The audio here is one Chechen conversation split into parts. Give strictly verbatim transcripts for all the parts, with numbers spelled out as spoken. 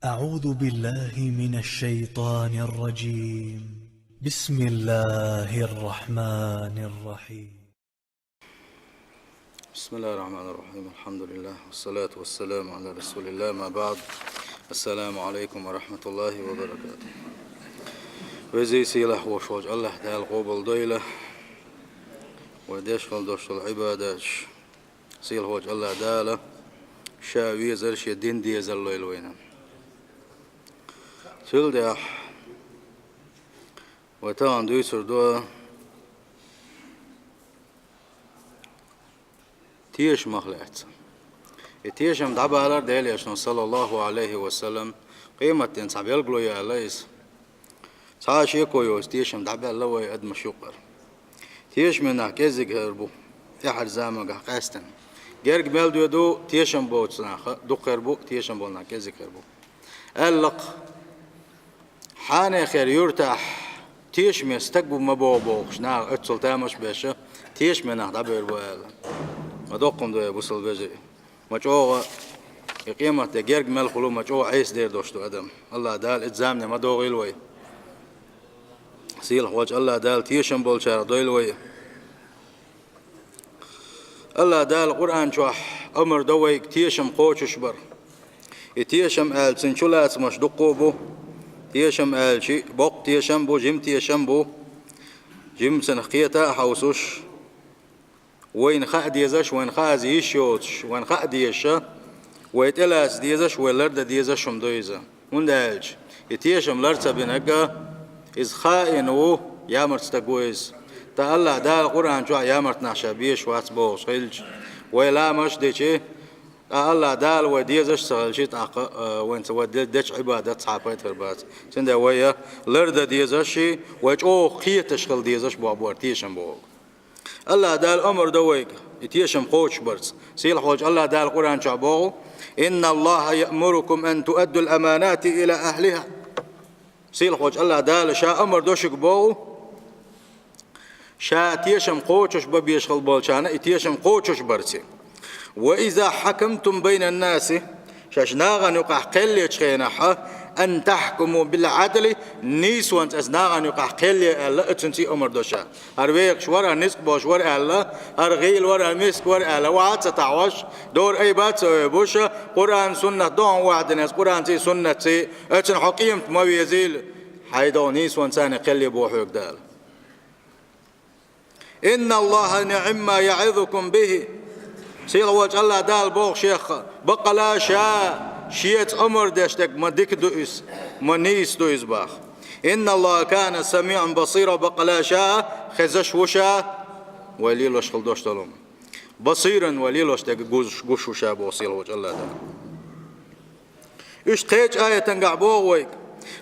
أعوذ بالله من الشيطان الرجيم. بسم الله الرحمن الرحيم. بسم الله الرحمن الرحيم. الحمد لله والصلاة والسلام على رسول الله. ما بعد. السلام عليكم ورحمة الله وبركاته. Веза-сийлахь волчу Аллахь Дала къобалдойла вай деш хила долу Ӏибадаташ. Сийлахьчу Аллахь Дала Ша везар, Шен дин дезар лойла вайна. Цул тӀаьхьа вай тахана дуьйцур ду тешамах лаьцна. И тешам дӀабалар Делан Элчано, саллаллаху Ӏалайхи ва саллам, къематдийнан цхьа билгало яьлла иза. Цхьа а шеко йоцу тешам дӀабаьлла вай адамаш юкъара. Тешаме нах кӀезиг хир бу тӀаьхьара заманахь къаьстина. Герга мел доьду тешам боцу наха дукха хир бу, тешам болу нах кӀезиг хир бу. Аьлла-кх, хьенехера юьртахь тешаме стаг ву ма боху бохуш, наха оццул тамаш а беш, тешаме нах дӀабевр бу аьлла. Ма доккха хӀума ду, бусалба вежарий. Ма чӀогӀа и къематде герга мел хуьлу, ма чӀогӀа Ӏеса дер долуш ду адам. Аллахь Дала иза замане ма догӀийла вай. Сийлахьчу Аллахь Дала тешам болчарах дойла вай. Аллахь Дала Къуръан чохь амар до вайга тешам кхочуш бар. И тешам аьлла цуьнан чулацамаш дуккха а бу. Тешам аьлча, боккха тешам бу, жима тешам бу. Жимма цунах кхета а хьовсуш, вайна хаа дезаш, вайна хаа йиш йоцуш, вайна хаа дезаш, вай тӀелаца дезаш, вай лардан дезаш хӀума ду иза. ХӀунда аьлча и тешам лар ца бинарг, иза хаийна ву ямарта стаг ву иза. ТӀаккха Аллахь Дала Къуръан чохь ямарта нах Ша безаш вац бохуш хилча, вай ламаш а дичи, тӀаккха Аллахь Дала вай дезаш а ца хилчи, тӀаккха, а, вайна ца вай де-, дечу Ӏибадат цхьа а пайда хир бац. Цундела вай лардан дезаш а, вай чӀогӀа кхеташ хила дезаш а боху бара тешам бохург. Аллахь Дала амар до вайга и тешам кхочуш барца. Сийлахьчу Аллахь Дала Къуръан чохь боху: «Инна Аллаха яъмурукум ан туадду ал-аманати ила ахлиха». Сийлахьчу Аллахь Дала Ша амар до шуьга боху, Ша тешам кхочуш бан безаш хила болчарна и тешам кхочуш барца. «Ва иза хьакамтум байна ан-наси», шаьш нахана юкъахь кхел ечу хенахь, «ан тахкуму бил-Ӏадли», нийсонца аса нахана юкъахь кхел е аьлла, оцунца а амар до Ша. ХӀара вехаш вара, хӀара ницкъ болуш вара аьлла, хӀара гӀийла вара, хӀара миска вара аьлла, ваха а ца тахьош, дора айба а ца ойбуш, Къуръан, суннат догӀун ваьхьдина аса, Къуръанций, суннатций, оцунна хьо къемат ма везийла, хьайн догӀу нийсонца а кхел е боху хьоьга Дала. «Инна Аллаха ниъма яъизукум бихи». Сийлахьчу Аллахь Дала боху Шех, баккъала Ша Шеца амар деш дерг ма дика ду иза, ма нийса ду иза баха. «Инна Аллаха кана самиъан басира», баккъала Ша хезаш ву Ша, вай лелош хила долуш долу хӀума. «Басиран», вай лелош дерг гуш, гуш ву Ша боху Сийлахьчу Аллахь Дала. Уьш кхечу аятангахь боху вайга: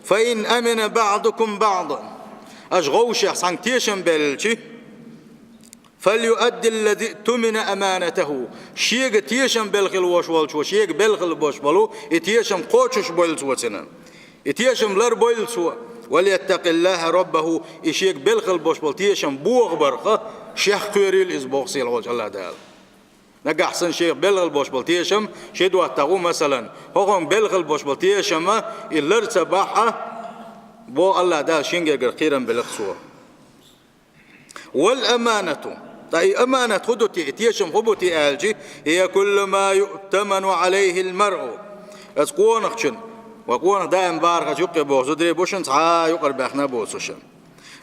«Фа ин амина баъдукум баъдан». Аша гӀовшех цхьаьнга тешам беллачи, «фалюадди аллази тумина аманатаху». Шега тешам белла хила вош волчо, шега белла хила бош болу, и тешам кхочуш бойла цо цуьнан. И тешам лар бойла цо. «Валияттакъиллаха раббаху». И шега белла хила бош болу тешам боху барха, шех кхоьрийла иза боху Сийлахьчу Аллахь Дала. Нагахь санна шех белла хила бош болу тешам ши доттагӀа ву, масалан, хӀокхуьнга белла хила бош болу тешам, и лар ца бахь, боху Аллахь Дала шен гергара кхерам белла-кх цо. «Вал аманату». Ткъа и аманат хӀун ду те, и тешам хӀун бу те аьлчи, «хия куллу ма юътаману Ӏалайхил маръу». Оцу къонахчун, ва къонах даим бахархочун юккъе боху зударий бу шуна, цхьа а юкъара баьхна а боцуш.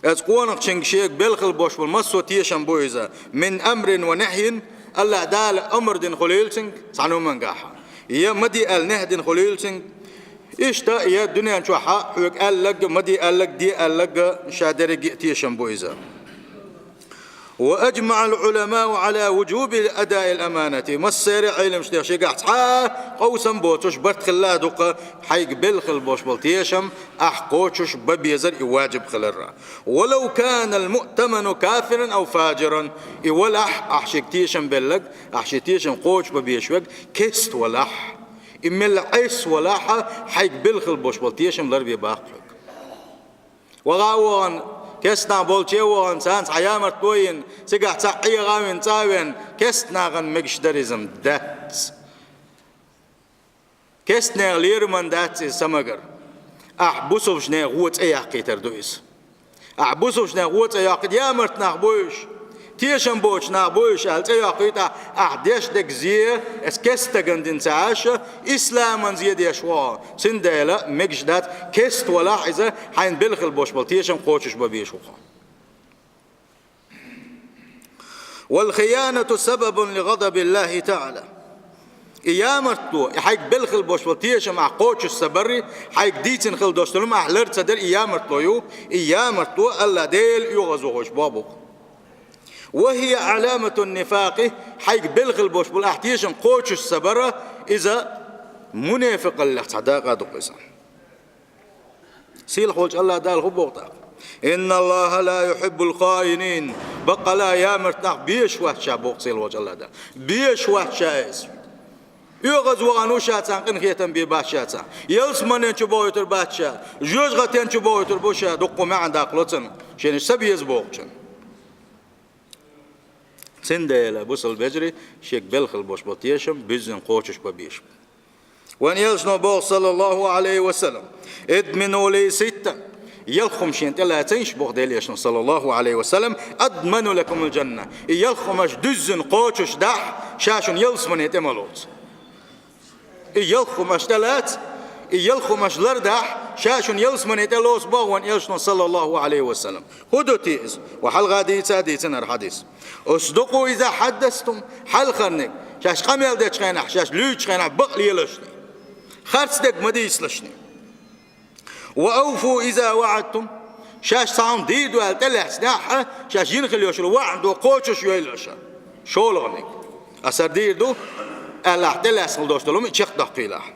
Оцу къонахчуьнга шега белла хила бош болу массо а тешам бу иза. «Мин амрин ва нахьйин», Аллахь Дала амар дина хуьлийла цуьнга цхьана хӀумангахь, я ма де аьлла нахь дина хуьлийла цуьнга. Иштта я дуьнен чохь хьоьга аьлларг, ма де аьлларг, де аьлларг, ша дерриге а тешам бу иза. «Ва ажмаъал Ӏуламау Ӏала вужуби адаил аманати». Массеран а Ӏеламнаха шегахь цхьа а къовсам боцуш барт хилла а ду-кх, хьайга белла хила бош болу тешам ахь кхочуш бан безар и важиб хиларра. «Валав канал муътаману кафиран ав фажиран». И валахь, ахь шега тешам белларг, ахь шен тешам кхочуш бан безаш верг кест валахь, и мел Ӏеса валахь, хьайга белла хила бош болу тешам ларбе баккха хьоьга. Ваха а вахана, кест нах болче а вахана, царна цхьа ямартло а йина, цигахь цхьаъ Ӏеха а вина, цӀа а веана, кест нахана мегаш дара иза-м дац. Кестнех лерам дац иза самагар. Ахь бусулбанех гӀо цӀе яккхийтар ду иза. Ахь бусулбанех гӀо цӀе яккхийта ямарт нах бу уьш, тешам боцу нах бу уьш аьлла цӀе яккхийта ахь, ахь деш дерг зе, иза кеста стагана дина ца Ӏаш, исламан зе деш ву хьо. Цундела мегаш дац, кеста валахь иза, хьайна белхал бош болу тешам кхочуш бан безаш ву хьо. «والخيانة سبب لغضب الله تعالى». И ямартло, и хьайга белхал бош болу тешам ахь кхочуш ца барри, хьайга дийцина хила дош долу хӀума ахь лар ца дарри, и ямартло ю, и ямартло АллахӀ Дела оьгӀазвахалуш боху. «وهي علامة النفاق», хьайга белхал бош болу ахь тешам кхочуш ца бара, иза мунепикъаллех цхьа дакъа ду иза. Сийлахь волчу АллахӀ Дала хӀун боху тӀаккха? «إن الله لا يحب الخائنين». Баккъала ямарт нах безаш вац ша боху сийлахь волчу АллахӀ Дала. Безаш вац ша иза. ОьгӀазвахана ву ша царна, къинхетам бен бац ша царна. Ялсаманин чу бохуьйтур бац ша. Жоьжахатин чу бохуьйтур бу ша, дуккха маьӀна даккхало цунна. Шена ца беза бохучун. Цундела бусалба вежарий, шега белхал бош болу тешам буьззина кхочуш бан безаш бу. Вайн элчано боху, саллаллаху Ӏалайхи ва саллам: «ادمنوا لي ستا». Ялх хӀума шена тӀелацийша боху Делан элчано, саллаллаху Ӏалайхи ва саллам, «أضمن لكم الجنة». И ялх хӀумаш дуьззина кхочуш дахь, ша шуна ялсамане тӀе ма лоцу. И ялх хӀумаш тӀелаца, и ялх хӀумаш лардахь, ша шуна ялсамане тӀе лоцу боху вайн элчано, саллаллаху Ӏалайхи ва саллам. ХӀун ду те иза? Ва хьалха дийца а дийцина хӀара хьадис. «اصدقوا إذا حدثتم», хьалхарниг, шаьш къамел дечу хенахь, шаьш луьйчу хенахь бакъ лелашни. Харц дерг ма дийцалашни. «وأوفوا إذا وعدتم», шаьш цхьа хӀума дийр ду аьлла тӀелаьцнехь а, шаьш йина хила йолуш йолу ваӀда кхочуш йойла аша. ШолгӀаниг. Аса дийр ду, аьлла ахь тӀелаьцна хила долуш долу хӀума чекхдоккхийла ахь.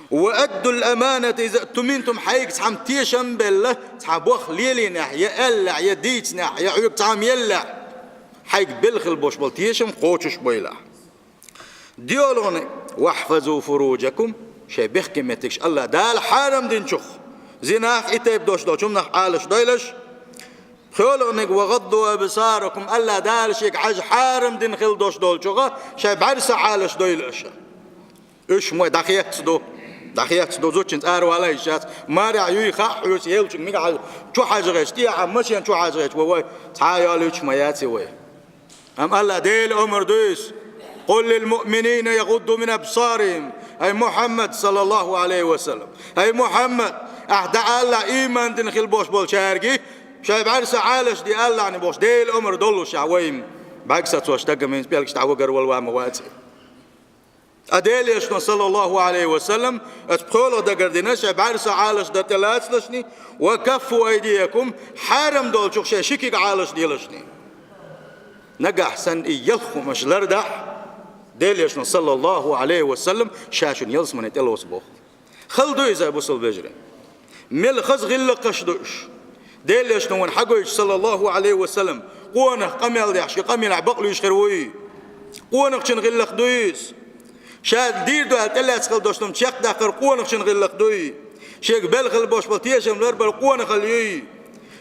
«وأدوا الأمانة إذا اؤتمنتم», хьайга цхьа хӀума тешам а белла, цхьа боху лелийнехь, я аьллехь, я дийцинехь, я хьоьга цхьа хӀума еллехь, хьайга белла хила бош болу тешам кхочуш бойла ахь. ДоьалгӀаниг: «واحفظوا فروجكم», шайн бехке меттигаш АллахӀ Дала хьарам динчух, зинах, и тайпа долуш долчу хӀуманах Ӏалаш дойла аша. ПхоьалгӀаниг: «وغضوا أبصاركم», АллахӀ Дала шега хьажа хьарам дина хила долуш долчух шайн бӀаьрса Ӏалаш дойла аша. Уьш ма дӀахецна ду, дӀахецна ду, зудчуьнца аравала йиш яц, марехь юй хаьа хьоьца, елчуьнга мигахь чу хьажа гӀерташ, тӀехьа машен чу хьажа гӀерташ, вай, вай, цхьа а йолуьйтуш ма яц и вай. Амма АллахӀ Делан омра ду иза: «قل للمؤمنين يغضوا من أبصارهم». Ай Мухьаммад, саллаллаху Ӏалайхи ва саллам, ай Мухьаммад, ахь дӀаала, ийман дина хила бош болчаьрга, шайн бӀаьрса Ӏалаш де аьлла ахь бохуш, Делан омра доллушехь вайна бӀаьрг сацош дагамийн пӀелгаш тӀехь вагар вала ван ма вац. Ткъа Делан элчано, саллаллаху Ӏалайхи ва саллам, оцу пхоьалгӀа дагардина, шайн бӀаьрса Ӏалаш дан тӀелацалашни, «وكفوا أيديكم», хьарам долчух шайн ши куьг Ӏалаш делашни. Нагахь санна и ялх хӀумаш лардахь, Делан элчано, саллаллаху Ӏалайхи ва саллам, ша шуна ялсамане тӀелоцу боху. Хала ду иза, бусалба вежарий. Мел хаза гӀиллакхаш ду уьш. Делан элчано вайна хьагойтуш, саллаллаху Ӏалайхи ва саллам, къонах къамел деш, шен къамелехь бакълуьйш хир вуй. Къонахчун гӀиллакх ду иза. Ша дийр ду аьлла тӀелаьцна хила долуш хӀума чекхдаккхар къонахчун гӀиллакх дуй. Шега белхал бош болу тешам ларбар къонахалла юй.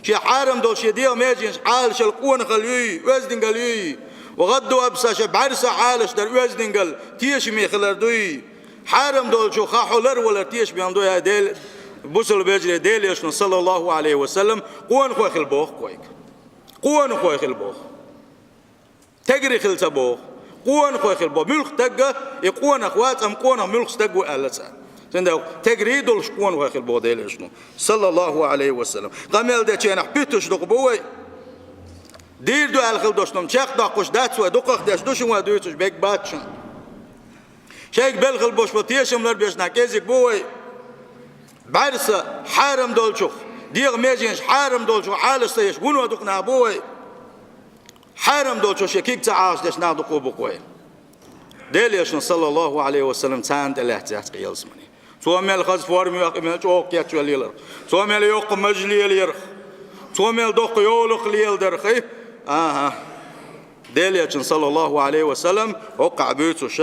Шен хьарам долу шен дегӀан меженаш Ӏалашалла къонахалла юй, оьздангалла юй. «وغضوا أبصاركم», шайн бӀаьрса Ӏалаш дар оьздангалла, тешаме хилар дуй. Хьарам долчух хан хьо ларвалар тешаме ду, ай Дела, бусалба вежарий, Делан элчано, саллаллаху Ӏалайхи ва саллам, къонахой хила боху вайга. Къонахой хила боху. Тегри хила ца боху. Къонахой хила боху. Муьлхха стаг а, и къонах вац, амма къонах муьлхха стаг ву аьлла цара. Цундела тегри долуш къонахой хила боху Делан элчано, саллаллаху Ӏалайхи ва саллам. Къамел дечу хенахь пуьтуш дукха бу вай. Дийр ду аьлла хила долуш хӀума чекхдоккхуш дац вай, дукхах деш ду шуна вай дуьйцуш, бегбац шуна. Шайга белхал бош бо тешам ларбеш нах кӀезиг бу вай. БӀаьрса хьарам долчух, дегӀан меженаш хьарам долчух Ӏалаш ца еш вуно дукха нах бу вай. Хьарам долчух шен куьг ца Ӏалаш деш нах дукха бу вай. Делан элчано, саллаллаху Ӏалайхи ва саллам, царна тӀе лаьцна яц къелсамани. Цо мел хаза форма йоккху, мел чӀогӀа кечвелла леларх. Цо мел йоккха маж леларх. Цо мел доккха йолах леладарх. АхӀа. Делан элчано, саллаллаху Ӏалайхи ва саллам, хӀокхахь буьйцуш,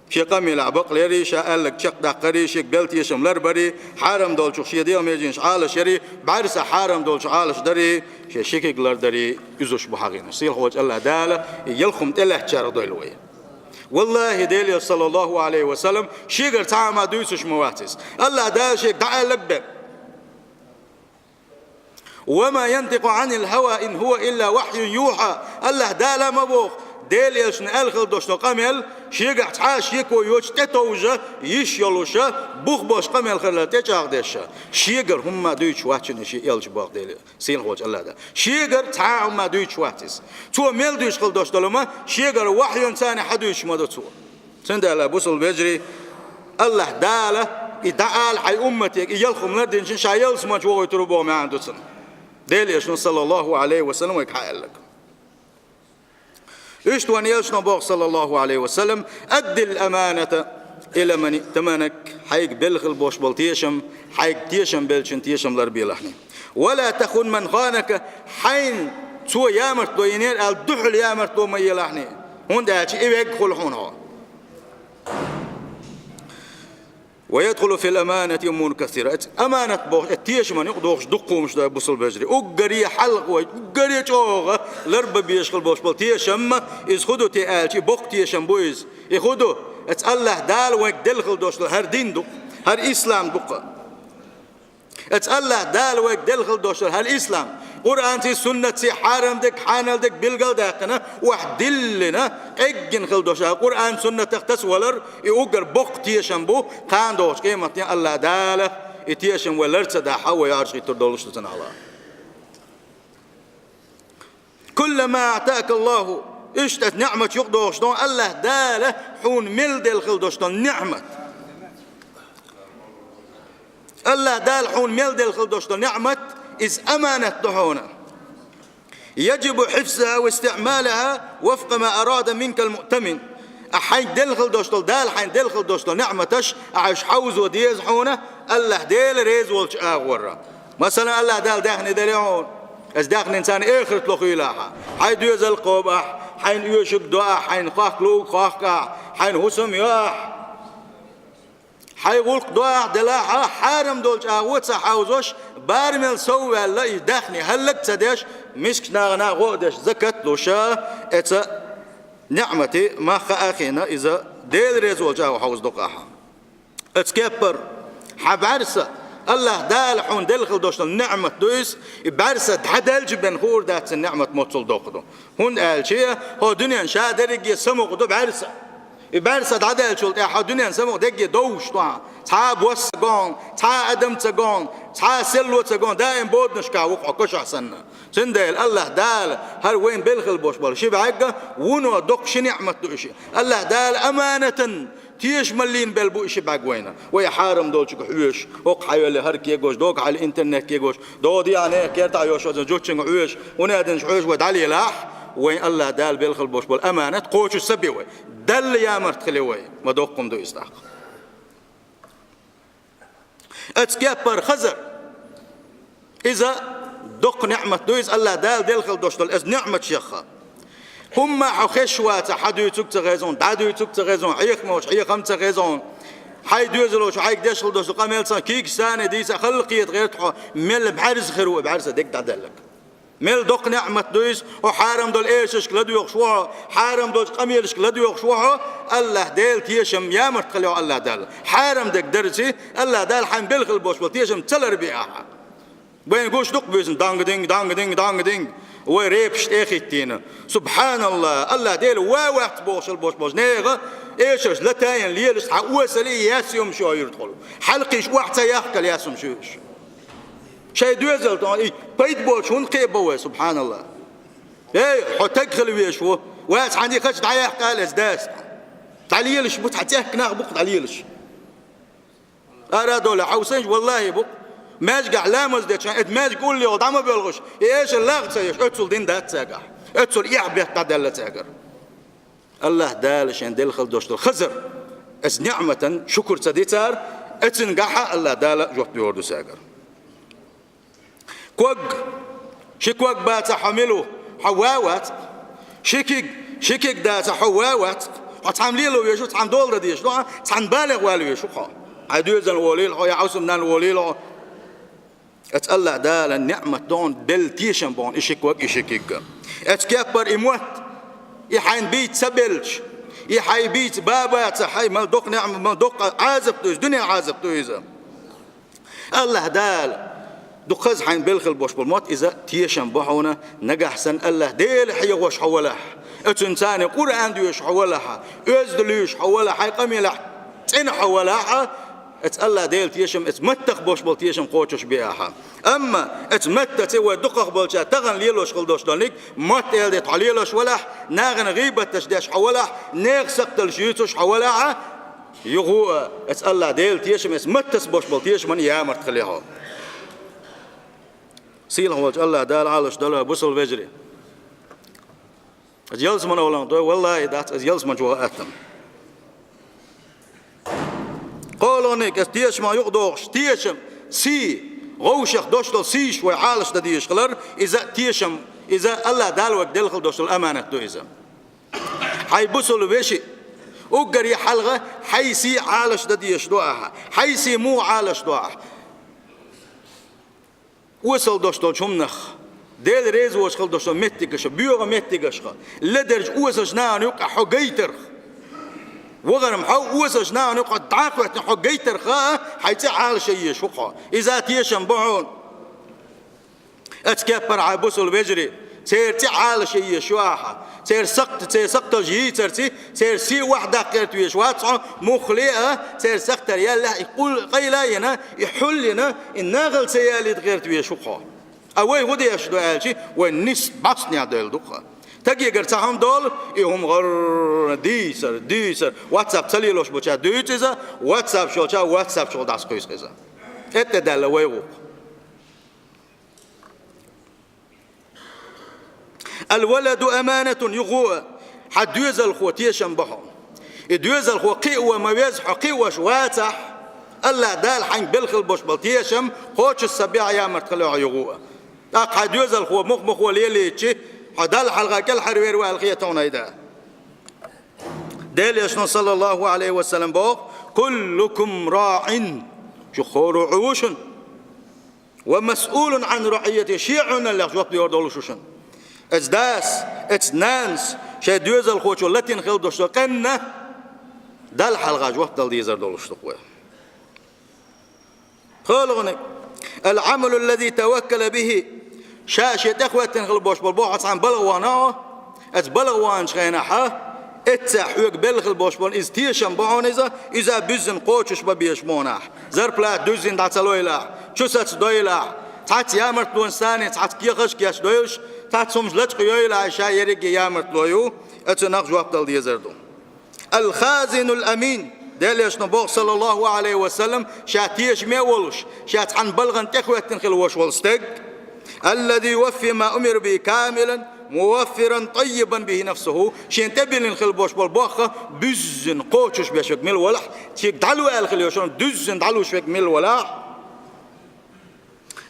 шен къамелехь бакълери, ша аьлларг чекхдаккхари, шега белла тешам ларбари, хьарам долчух шен дегӀан меженаш Ӏалашъяри, бӀаьрса хьарам долчух Ӏалашдари, шен ши куьг лардари, уьзуш бу хьагӀийнаш. Сийлахь волчу АллахӀ Дала и ялх хӀума тӀелаьцначарах дойла вай. Валлахьи, Дела Элчано, саллаллаху Ӏалайхи ва саллам, шегара цхьа а хӀума дуьйцуш ма вац иза. АллахӀ Дала шега дӀааьлларг бен. «Ва ма янтикъу Ӏанил хӀава ин хӀува илла вахьюн юхьа». АллахӀ Дала ма боху, Дела Элчано аьлла хила долуш долу къамел шегахь цхьа а шеко йоцуш, тӀетовжа йиш йолуша, бух болуш къамел хиларал тӀечӀагӀдеш, шегара хӀумма дуьйцуш вац шуна и шен Элча, боху Дела, сийлахь волчу АллахӀ Дала. Шегара цхьа а хӀумма дуьйцуш вац иза. Цо мел дуьйцуш хила долуш долу хӀума шегара вахьюн царна хьа дуьйцуш ма ду цо. Цундела, бусалба вежарий, АллахӀ Дала и дӀаала хьайн умматега, и ялх хӀума лардинчун ша ялсаманчу вохуьйтур ву боху маьӀна ду цуьнан. Дела Элчано, саллаллаху Ӏалайхи ва саллам, вайга хьааьлларг. Иштта вайн Элчано боху, саллаллаху Ӏалайхи ва саллам: «Аддил аманата ила ман иътаманак», хьайга белла хила болуш болу тешам, хьайга тешам беллачун тешам ларбелахьний. «Ва ла тахун ман ханака», хьайна цо ямартло йинера аьлла, дуьхьал ямартло ма елахьний, хӀунда аьлча и вегга хуьлу хьуна хьо. «Ва ядхулу фил аманати умурун касира». Аманат боху, тешаман юкъа дохуш дуккха хӀумаш ду, бусалба вежарий. Уггаре хьалха вай, уггаре чӀогӀа ларбан безаш хила болуш болу тешам, иза хӀун ду те аьлча, и боккха тешам бу иза. И хӀун ду? Эцу АллахӀ Дала вайга делла хила долуш долу хӀара дин ду, хӀара ислам ду-кх. Эцу АллахӀ Дала вайга делла хила долуш долу хӀара ислам, Къуръанций, суннатций хьарам дерг, хьанал дерг билгал а даьккхина, охьадиллина, къеггина хила долуш, Къуръан, суннатах тасавалар, и уггар боккха тешам бу, кхана догӀучу къематдийнахь АллахӀ Дала и тешам вай лар ца дахь, вай Ӏарш хӀиттур долуш ду цунах. «Кулла ма аътака Аллаху», иштта ниъмат юкъа дохуш долу, АллахӀ Дала хьуна мел делла хила долуш долу ниъмат. АллахӀ Дала хьуна мел делла хила долуш долу ниъмат, иза аманат ду хьуна. «Яджибу хьифзуха ва истиъмалуха вафкъа ма арада минкал муътамин». Ахь хьайна делла хила долуш долу, Дала хьайна делла хила долуш долу ниъматаш, ахь уьш хьовзо деза хьуна, АллахӀ Дела реза волчу агӀорра. Масала, АллахӀ Дала даьхни делла хьуна. Иза даьхни царна эхарт лохуьйлахь, хьайн доьзал кхобахь, хьайна оьшург доахь, хьайна хахка луург хахкахь, хьайна хӀусам йоахь, хьайн гӀуллакх доахь, делахь, хьарам долчу агӀо ца хьовзош, барамел сов а ваьлла, и даьхни хӀаллак а ца деш, мискачу нахана гӀо а деш, закат а луш, эца ниъмати мах а хиъна, иза Дела реза волчу агӀо хьовзадо-кх ахь. Оцу кеппара хьан бӀаьрса, АллахӀ Дала хьуна делла хила долуш долу ниъмат ду иза, и бӀаьрса дӀадаьлча бен хуур дац цуьнан ниъмат моццул доккха ду. ХӀунда аьлча хӀокху дуьненна ша дерриге самукъа ду бӀаьрса. И бӀаьрса дӀадаьллачул тӀаьхьа хӀокху дуьненна самукъа дерриге довш ду хьан. Цхьа а бос ца го хьуна, цхьа а адам ца го хьуна, цхьа а селло ца го хьуна, даим боданашкахь ву-кх хьо, кошахь санна. Цундела АллахӀ Дала хӀара вайна белла хила болуш болу ши бӀаьрг вуно доккха ши ниъмат ду и ши. АллахӀ Дала аманатан тешамаллина белла бу и ши бӀаьрг вайна. Вай хьарам долчуьнга хьоьжуш, хӀокху хьайоле хӀара кегош, догахь хьайоле интернет кегош, догӀу дехьа нехан кертахь йолуш оцу зудчуьнга хьоьжуш, хӀун аьлла аьлча хьоьжуш вай дӀалелахь, вайна АллахӀ Дала белла хила болуш болу аманат кхочуш ца би вай. Далла ямарта хили вай. Ма доккха хӀума ду иза тӀаккха. Оцу кеппара хазар. Иза доккха ниъмат ду, иза АллахӀ Дала делла хила долуш долу, иза ниъмат шех. ХӀумма хьо хезаш вацахь, хьан дуьйцург ца хеза хьуна, дӀа дуьйцург ца хеза хьуна, хьехам йолчу хьехам ца хеза хьуна, хьайн доьзалчо хьайга деш хила долуш долу къамел ца, кийча санна дийца, хала кхета гӀерта хьо, мел бӀаьрса хир ву и бӀаьрса дерг дӀадаьлларг. Мел доккха ниъмат ду иза, хьо хьарам долу эшаршка ладоьгӀуш ву хьо, хьарам долчу къамелашка ладоьгӀуш ву хьо, АллахӀ Дела тешам, ямарта хила йо АллахӀ Дала. Хьарам дерг дарций, АллахӀ Дала хьайна белла хила болуш болу тешам ца ларбе ахьа. Вайна гуш ду-кх буьйсанна данг-динг, данг-динг, данг-динг, вай репаш тӀе а хӀиттийна. СубхьаналлахӀ, АллахӀ Дела ван вац бохуш хила болуш болчу нехан эшарш латайна лелаш, цхьа осале а яьсса йомаш йо юьртахула. Хьалакхийча охьа ца яхкал яьсса йомаш ю уьш. Шайн доьзал тӀе и пайда боцуш хӀунда кхиабо вай, субхьаналлахӀ? Эй, хьо таг хила везаш ву, вай цхьаьна и хача дӀаяккха ала иза дас. ДӀалелаш бу, цхьа цӀехка нах бу-кх дӀалелаш. Ара а долу хьовсанча, валлахӀи бу-кх. Маьжгахь ламаз дечхьана, эта маьжга уллехула дӀа ма боьлхуш, и эшар лагӀа ца еш, оццул дин дац цаьргахь. Оццул эхь бетта дӀадаьлла цаьргара. АллахӀ Дала шен делла хила долуш долу хазар, эца ниъматан шукур ца дича, эцуьнгахьа АллахӀ Дала жоп лур ду цаьргара. Ког, ши ког бацахь, хьо мила ву, хьо ван вац-кх. Ши киг, ши киг дацахь, хьо ван вац-кх. Хьо цхьамма лело везаш ву, цхьамма дола дан дезаш ду хьан, цхьана балех вала везаш ву хьо. Хьайн доьзална волийла хьо, я хьовсамнанна волийла хьо. Эца АллахӀ Дала ниъмат ду хьуна, делла тешам бу хьуна и ши ког, и ши киг. Эца кеппара и мотт, и хьайна бийца ца белча, И хьай бийца бабаца хьай мел доккха ниӀмат, мел доккха Ӏазап ду иза, дуьненан Ӏазап ду иза. АллахӀ Дала дукхаза хьайна белхал бош болу мотт иза тешам бу хьуна, нагахь санна АллахӀ Дела хьехош хьо валахь, оцунца Къуръан доьшуш хьо валахь, оьзда луьйш хьо валахь, хьайн къамелехь цӀена хьо валахь, оцу АллахӀ Дела тешам, оцу маттах бош болу тешам кхочуш бе ахьа. Амма оцу маттаца вай дукхах болча тахана лелош хила дош долниг, мотт аьлла де хьо лелош валахь, нахана гӀийбаташ деш хьо валахь, нехан сакхталш юьйцуш хьо валахь, юха а, оцу АллахӀ Дела тешам, оцу маттаца бош болу тешаман ямарт хилий хьо. Сийлахь волчу АллахӀ Дала Ӏалаш дала бусал вежарий. Аса ялсаман оланг дой, валлахӀи, дац аса ялсаман чу ваха атта. КхоалгӀаниг, аса тешамах юкъадохуш, тешам, сий, гӀовшах дош долу сийш вай Ӏалаш дан дезаш хилар, иза тешам, иза АллахӀ Дала вайга делхал дош долу аманат ду иза. Хьай бусул веши, уггаре хьалха хьай сий Ӏалаш дан дезаш ду ахьа, хьай сий муха Ӏалаш ду ахьа. Осал дош долчу хӀуманах, Дела реза воцуш хила дош долу меттигашха, боьха меттигашха, ледерчу осалчу нахана юккъехь хьо гайтарх. ВахархӀа хьо осалчу нахана юккъехь дӀа а хӀоьттина хьо гайтарх а, хьайн цӀе Ӏалаш езаш ву хьо. Иза тешам бу хьуна. Оцу кеппара хьайн бусул вежарий, церан цӀе Ӏалаш езаш ю ахьа. Церан сакхт-, церан сакхталш йийцарций, церан сий охьадаккха гӀерта везаш вац хьо, муххале а, церан сакхтара яллехь и къул-, къайла а йина, и хьул а йина, и нахала ца ялийта гӀерта везаш ву хьо. Ткъа вай хӀун деш ду аьлчи, вай нисса бӀостанехьа девлла ду-кх. Стагегара цхьа хӀума долу, и хӀума гӀарра дийцар, дийцар. WhatsApp ца лелош болчара дуьйцу иза, WhatsApp йолчара WhatsApp чухула дӀасакхуьйсу иза. ТӀе-тӀе даьлла вай гӀуллакх. Ал-валаду аманатун, юха а, хьан доьзалхо тешам бу хьуна. И доьзалхо кхио ма веза, хьо кхиош вацахь, АллахӀ Дала хьайна белхал бош болу тешам кхочуш ца бехь, ямарт хилла хьо юха а. ТӀаккха хьан доьзалхо муха-муха лелийчи, хьо Далла хьалха кӀелхьарвер ваьлла хета хьуна, айда. Делан Элчано, саллаллаху Ӏалайхи ва саллам, боху: «Куллукум раӀин», шу хӀора Ӏу ву шуна. «Ва масъулун Ӏан раӀийятихӀи», шен Ӏуналлех жоп лур долуш ву шуна. Оцу дас, оцу нанас шайн доьзалхочо латийна хила долуш долу къаьмнаш Далла хьалха жоп дала дезар долуш ду-кх вай. ПхоьалгӀаниг. Ал-Ӏамалу ллази таваккала бихӀи. Ша шен тӀехӀоьттина хила бош болу бохьа цхьана балха вахана, оцу балха ваханчу хенахь, эццехь хьоьга белла хила бош болу иза тешам бу хьуна иза, иза буьззина кхочуш бан безаш бу хьуна ахь. Зарплата дуьззина дӀа ца лойла ахь, чу саца дойла ахь, цхьацца ямартлонаш санна, цхьацца кехаташ кечдойла, цхьацца хӀуманаш лачкъа йойла ахь, ша ерриге ямартло ю, оцунах жоп дала дезар ду. Ал-хазинул амин, Делан Элчано боху, саллаллаху Ӏалайхи ва саллам, ша тешаме а волуш, ша цхьана балхана тӀехӀоьттина хила вош волу стаг, аллази юваффи ма умира бихӀи камилан, муваффиран тӀаййибан бихӀи нафсухӀу, шена тӀебиллина хила бош болу бохха буьззина кхочуш беш верг мила валахь, шега дӀалу аьлла хила йош верг, дуьззина дӀалуш верг мила валахь.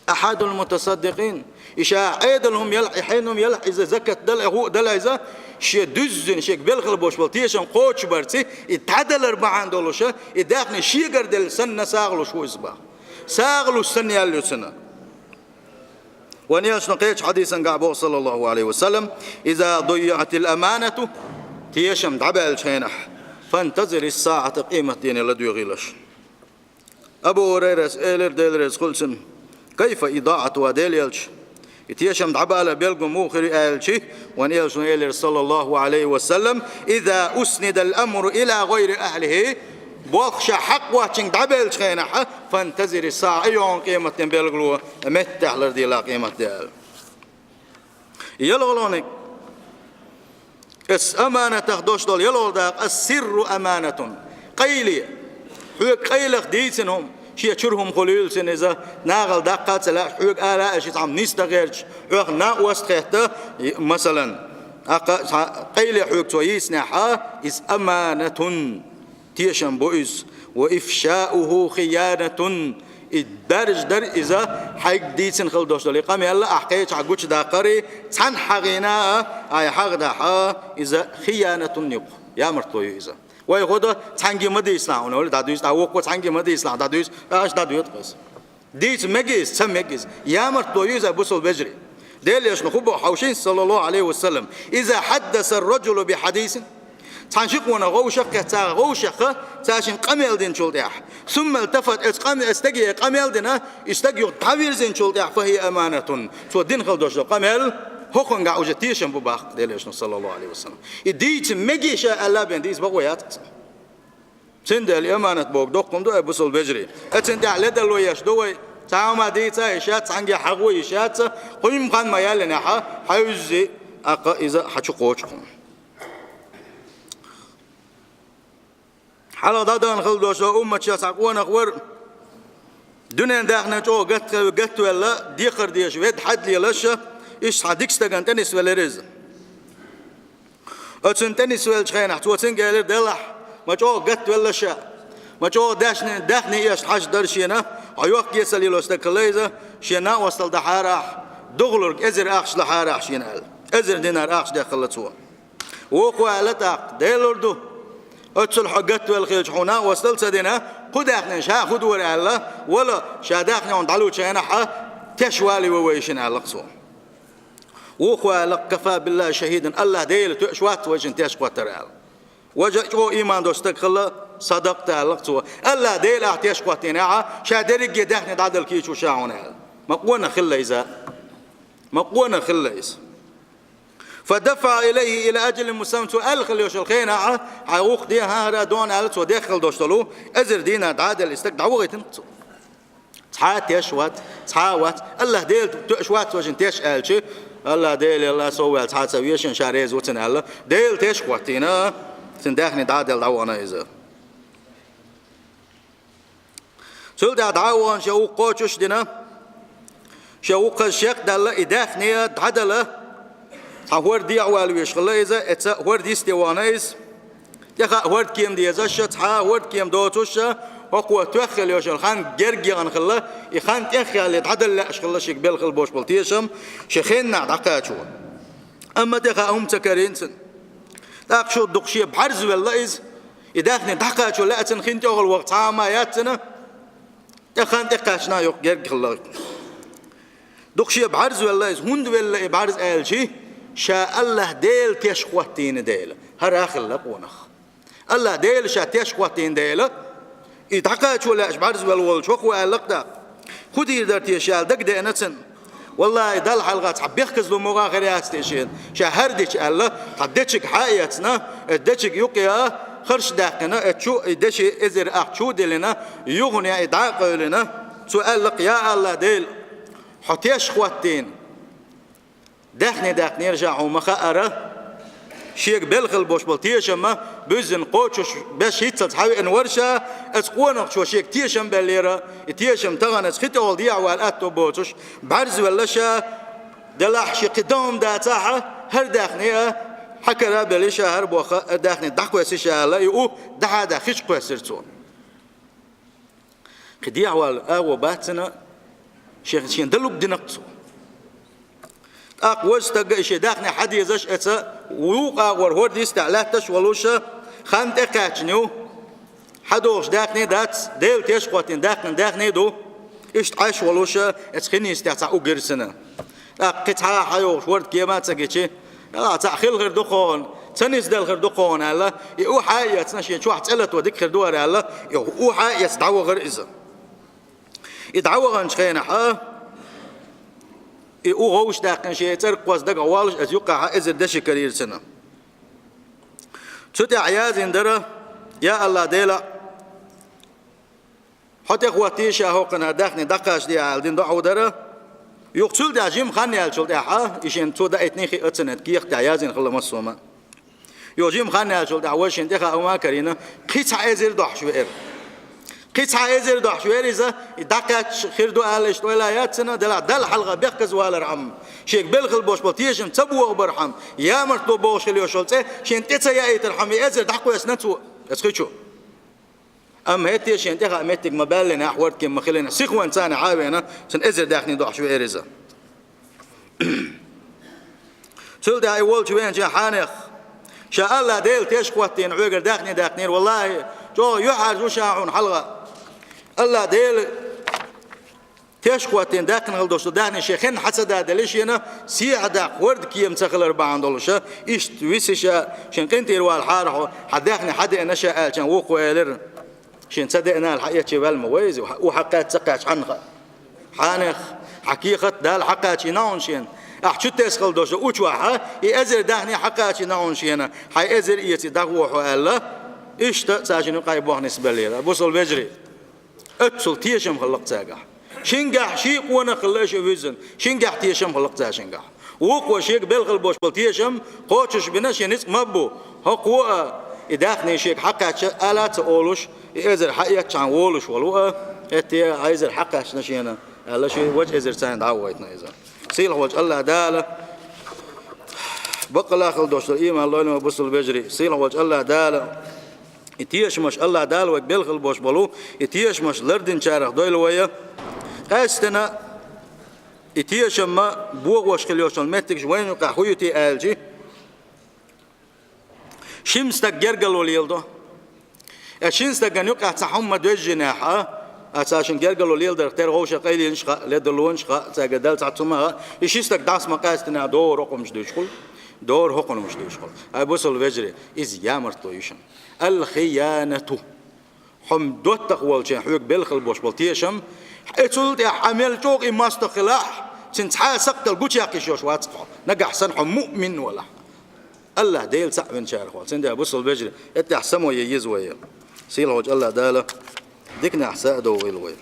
Ахьадул мутасаддикъин. И ша Ӏедал хӀума елахь, и хьенан хӀума елахь, иза закат далахь, и гӀу а далахь иза, шен дуьззина, шега белхал бош болу тешам кхочушбарца, и дӀадалар бахьана долуша, и даьхни шегара делла санна сагӀа луш ву иза бан. СагӀа луш санна ял ю цунна. Вайн Элчано кхечу хьадисангахь боху, саллаллаху Ӏалайхи ва саллам: «Иза дуййиӀатил аманату», тешам дӀабаьллачу хенахь, «фантазирис саӀата», къематдене ладоьгӀийлаш. Абу ХӀурайрас элира, Дела реза хуьлда цунна: «Кайфа идаӀатуха, Делан Элча? И тешам дӀабалар билгал муха хир ю?» аьлчи, вайн Элчано элира, саллаллаху Ӏалайхи ва саллам: «Иза уснидал амру ила гӀайри ахӀлихӀи», болх ша хьакъ воцчуьнга дӀабаьллачу хенахь, «фантазирис саӀа», йогӀу къематден билгало, меттехь лардийла къематде аьлла. ЯлхолгӀаниг. Ас аманатах дош долу ялхолгӀа дакъа: «Ас-сирру аманатун». Къайле. Хьоьга къайлах дийцина хӀума, шен чуьра хӀума хуьлийла цуьнан иза, нахала даккха а ца лаьа, хьоьга ала а ши цхьамма нисдан гӀерташ, хьох накъост хетта, и, масалан, аккха цхьа къайле хьоьга цо йийцинехь, иза аманатун. Тешам бу иза. «Ва ифшауху хиянатун». И даржа дара иза, хьайга дийцина хила дош долу и къамел ахь кхечахь гучудаккхари, цхьанна хьахийна а, ай хьахадахь а, иза хиянатун ю-кх, ямартло ю иза. Вай хӀун до, цхьаьнгге ма дийцалахь хьуна, вали дӀадуьйцу, тӀаккха вукхо цхьаьнгге ма дийцалахь, дӀадуьйцу, тӀаккха аша дӀадоьду-кх иза. Дийца мега иза, ца мега иза. Ямартло ю иза, бусалба вежарий. Делан Элчано хӀун боху хьовсийша, саллаллаху Ӏалайхи ва саллам: «Иза хьаддаса ар-раджулу би хьадисин». Цхьана ши къонах вовшах кхетта, царах вовшах, цара шийна къамел динчул тӀехьа. ثم التفت, эцу къам-, эцу стаге къамел дина, и стаг юха дӀавирзинчул тӀехьа, فهي أمانة. Цо дина хила долуш долу къамел, хӀокхунгахь уже тешам бу боху Делан Элчано, саллаллаху Ӏалайхи ва саллам. И дийца мегий ша аьлла бен дийца бакъо яц цунна. Цундела и аманат бохург доккха хӀума ду, ай бусалба вежарий. Оцунна тӀехь ледарло еш ду вай, цхьа хӀума дийца йиш яц, цхьаьнгге хьагӀо йиш яц, кхуьнан хан ма яьллинехь, хьаьвзза, тӀаккха иза хьан чу кхочу хӀума. Хьалха дӀадахана хила долуш долу умматах цхьа къонах вара, дуьненан даьхни чӀогӀа гатта-, гатвелла, декхар дезаш ведда хьаьдда лелаш, иштта цхьа дика стагана тӀе нисвелира иза. Оцунна тӀе нисвеллачу хенахь, цо цуьнга элира: «Делахь, ма чӀогӀа гатвелла ша, ма чӀогӀа даьхни, даьхни эшна хьажа дара шена, хьо йоккха эсала йолу стаг хилла иза, шен накъосталла дахьара ахь, духалург эзар ахча лахьара ахь шена», – аьлла. Эзар динар ахча дехкалла цо. Вукхо аьлла тӀаккха: «Делур ду, оццул хьо гатвелла хилча, хьуна накъосталла ца дина, кху даьхнина ша хӀун дора аьлла, вала, ша даьхни хьуна дӀалучу хенахь, теш валий вай шина», – аьлла цо. Вукхо аьлла: «كفى بالله شهيدا, АллахӀ Дела тоьаш вац вайшинна теш хӀоттар», – аьлла. Важа чӀогӀа ийман долуш стаг хилла, садакъта аьлла цо. АллахӀ Дела ахь теш хӀоттийнехь, ша дерриге даьхни дӀадала кийча ву ша хьуна аьлла. Ма къонах хилла иза. Ма къонах хилла иза. فدفع إليه إلى أجل مسمى, цо аьлла хила йолуш йолу хенахь, хьайн вукху дехьара дона аьлла, цо дехкала долуш долу эзар динар дӀаделла и стаг дӀавахийтина цо. Цхьа а теш вац, цхьа а вац, АллахӀ Дела тоьаш вац вайшинна теш аьлча, АллахӀ Дела, Алла сов ваьлла цхьа а ца вешина, ша реза ву цунна аьлла, Дела теш хӀоттийна, цуьнан даьхни дӀаделла дӀавахана иза. Цул тӀаьхьа дӀа а вахана, шен вукху кхочуш а дина, шен вукхаза шек а даьлла, и даьхни дӀадала, цхьа хӀорда дехьавала веш хилла иза, эцца хӀорда йисте вахана иза. ТӀехаа хӀордкема дезаш, цхьа а хӀордкема доцуш, хӀокхо тоьхна хила йолуш йолу хан герга яхана хилла, и хан тӀехъяьлла дӀадала лаьаш хилла шега белла хила болуш болу тешам, шен хеннахь дӀакхачо. Амма тӀехаа хӀума ца карийна цунна. ТӀаккха шу дукха шен бӀаьрзавелла иза, и даьхни дӀакхачо лаьа цунна, хин тӀехула ваха цхьа а хӀума яц цунна, тӀе хан тӀекхаьчна юха герга хилла. Дукха шен бӀаьрзавелла иза, хӀунда велла и бӀаьрза аьлча, ша АллахӀ Дела теш хӀоттийна дела, хӀара а хилла къонах. АллахӀ Дела ша теш хӀоттийна дела, и дӀакхачо лаьаш бӀаьрзавелла волчу хӀокхо аьлла-кх тӀаккха: «ХӀун дийр дара те ша?» – аьлла, дагадеана цунна. «ВаллахӀи, Далла хьалха цхьа бехказло могӀа хир яц те шена, ша хӀара дича», – аьлла, цхьа дечиг хьа а эцна, и дечиг юкъа а харш даьккхина, и чу, и деши эзар ахча чу а диллина, юхане и дӀа а къевлина, цо аьлла-кх: «Я АллахӀ Дела, хьо теш хӀоттийна даьхни даьккхинера ша, хьуна ма хаъара, шега белла хила болуш болу тешам буьззина кхочуш беш хӀинццалц хьавеана вара ша, оцу къонахчо шега тешам беллера, и тешам тахана оцу хи тӀехула дехьавала аьтто боцуш, бӀаьрзавелла ша, делахь шен кхин дан хӀума дацахь, хӀара даьхни а хьа кара а белла ша, хӀара боху даьхни дӀакхоьссий ша», – аьлла, и у дӀа-хьа даьхна хиш кхоьссира цо. Кхин дехьавала агӀо бац цунна, шен, шен далург дина-кх цо. ТӀаккха важа стаг а и шен даьхни хьа дезаш, эцца вукху агӀор хӀорда йистехь лаьтташ а волуш, хан тӀекхаьчна ю, хьадогӀуш даьхни дац, Дела теш хӀоттийна даьккхина даьхни ду, иштта Ӏаш а волуш, эцца хин йистехь цхьаъ угира цунна. ТӀаккха кхин цхьа а хьайогӀуш хӀордкема а ца гичи, «Ала, цхьаъ хила хир ду кхунна, ца нисделла хир ду кхунна», – аьлла, и у хьа а эцна, шен чохь цӀе латто дика хир ду хӀара аьлла, и у хьа а эцна дӀавахара иза. И дӀаваханчу хенахь, и у гӀовш даьккхина шен цӀерга кхозза дагахь воллуш, иза юккъехь эзар деши карийра цунна. Цу тӀехь яздина дара: «Я АллахӀ Дела, хьо тӀехӀоттийша хӀокхуьнан даьхни дӀакхачадехьа», – аьлла дина доӀа дара. Юха цул тӀаьхьа жима хан яьллачул тӀаьхьа, и шен цо даийтиний хиъна цунна, кехат тӀехь яздина хилла массо а хӀума. Юха жима хан яьллачул тӀаьхьа вай шен тӀехаа хӀума а карийна, кхин цхьа эзар дохьуш веара. Кхин цхьа эзар дохьуш веара иза, и дӀакхаьчча хир ду аьлла иштта ойла яц цунна, делахь Далла хьалха бехказа валархьама, шега белла хила болуш болу тешам ца бохабархьама, ямартло бохуш хила йолуш йолу цӀе шена тӀе ца яийтархьама, и эзар дӀакхоьссина цо оцу хи чу. Амма хӀетте а шена тӀехаа меттиг ма баьллинехь, хӀордкема ма хиллинехь, сихонца царна хьа а веана, цунна эзар даьхни дохьуш веара иза. Цул тӀаьхьа и волчу веанчийн хьенех: «Ша АллахӀ Дела теш хӀоттийна хьоьгара даьхни даьккхинера, валлахӀи, чӀогӀа юьхьӀаьржа ву ша хьуна хьалха. АллахӀ Дела Теш хӀоттийна даьккхина хила долуш ду даьхни шен хенна хьа ца дадале шена, сехьа даккха хӀорда кема ца хилар бахьана долуша, иштта виса ша, шен къинтӀера валахьара хьо, хьан даьхни хьа деана ша аьлча, вукхо элира: «Шен ца деана аьлла, хьаэцча ваьлла ма вай иза, у хьакхаьчча ца кхаьчча хьанна хаьа. Хьанех, хьан кехат Дала хьакхаьчийна хьуна шена. Ахь чу тесна хила долуш ду учувахьа, и эзар даьхни хьакхаьчийна хьуна шена, хьайн эзар эца дӀагӀо хьо», аьлла. Иштта цаьршинна юкъахь бохнис беллера. Бусалба вежарий, оццул тешам хилла-кх цаьргахь. Шингахь ший къонах хилла ша вуьззина, шингахь тешам хилла-кх цаьршингахь. Вукхо шега белхал бош болу тешам кхочуш бина шен ницкъ ма бу. ХӀокхо а и даьхни шега хьакхаьчча ала а ца олуш, и эзар хьаэцчахьана волуш волу а, хӀетте а эзар хьакхаьчна шена, аьлла, шен важа эзар царна дӀа а войтина иза. Сийлахь волчу АллахӀ Дала баккъалла хила долуш долу ийман лойла вай, бусалба вежарий. Сийлахь волчу АллахӀ Дала и тешамаш, АллахӀ Дала вайга белхал бош болу и тешамаш лардинчарах дойла вай. Къаьстина и тешам ма богӀош хила йолчу меттигаш вайна юкъахь хӀун ю те аьлчи, шимма стаг гергарло леладо. Э, шина стагана юкъахь цхьа хӀума ма доьжжинехь а, а цаьршинна гергарло леладарх тера вовшах къайленаш хаьа, ледарлонаш хаьа, цаьрга Дала цхьа цу ма хаьа, и ши стаг дӀаса ма къаьстинехь догӀур хӀокхунаш дуьйш хуьлу, догӀур хӀокхунаш дуьйш хуьлу. Ай, бусалба вежарий, иза ямартло ю шуна. Ал-хиянату. Хьо доттагӀа волчийн хьоьга белхал бош болу тешам, эцул тӀехь хьан мел чӀогӀа и мостагӀа хилахь, цуьнан цхьа а сакхтал гучуяккхийш йолуш вац хьо, нагахь санна хьо муъмин валахь. АллахӀ Дела цхьаъ вина чарах вац. Цундела, бусалба вежарий, эттехь само ян еза вай. Сийлахь волчу АллахӀ Дала диканехь са а довийла вай.